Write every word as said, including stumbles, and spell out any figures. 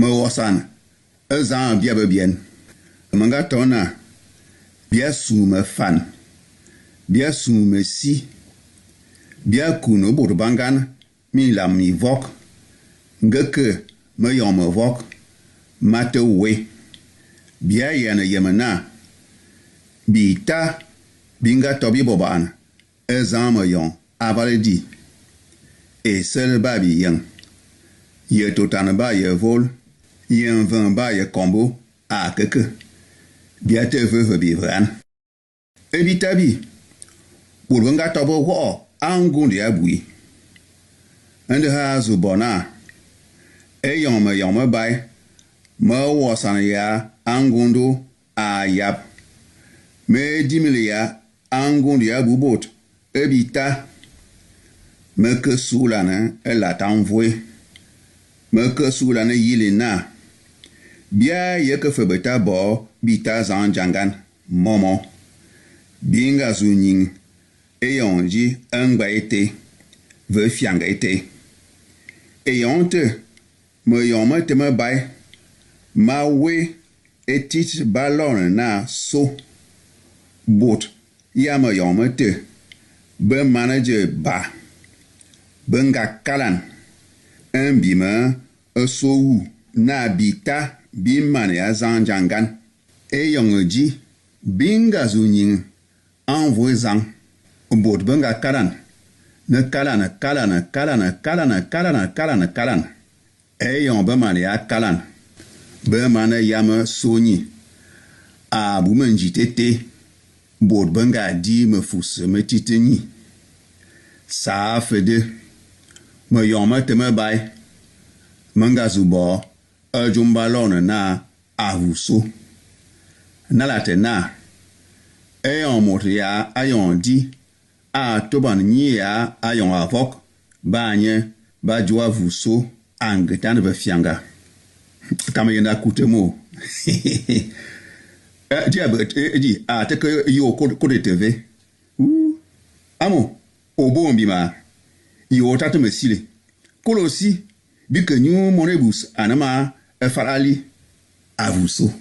Ôwôsan, é zan bia bebién. Me nga tô na, bia suu mefan, bia suu mesi, bia kun bôt bangan minlam mivok, nge ke meyon mevok, ma te wé. Bia yiane yem na, bita bi nga tô bi boban, é zan meyon aval di, é sel ba biyeng, ye totan ba ye vol, ye mven ba ye kombo, a keke. Bia te veve bivean. É bita bi, bôt be nga tô be wô'ô a ngund ya bui. Nde ha zu bô na, éyon meyon mebai, me wôsan ya a ngund a yab. Me dimil ya a ngund ya bu bôt é bita. Me ke sulan é lata mvoé. Me ke sulan yili na, bia ye ke fe beta bô bita zan jangan. Momo. Bi nga zu nying, éyon di é ngba été, ve fianga été. Éyon te, meyon mete mebai, ma wé é tit ba lône na so. Bôt ya meyon mete, be mane je ba, be nga kalan, mbime é so wu na bita bi mane ya zan jangan. Éyon di, bi nga zu nying, a mvu é zan. Bôt be nga kalan, ne kalan, kalan, kalan, kalan, kalan, kalan, kalan. Éyon be mane ya kalan, be mane yame so nyi. A bu menjit été, bôt be nga di mefus metit nyi. Saa fe de, meyon mete mebai, me nga zu bô, é jôm ba lône na a vu so. Nalate na, éyon môt ya ayon di, a toban nyi ya ayon avok, ba nye ba jô a vu so, a ngetan ve fianga. Tam yenda kute mo. Eh, di a be, eh, di a te ke yo ko, ko de te ve. Amo, obo mbima, yo tate mesile. Kolo si, bi ke nyu mone bus anama efalali a vu so.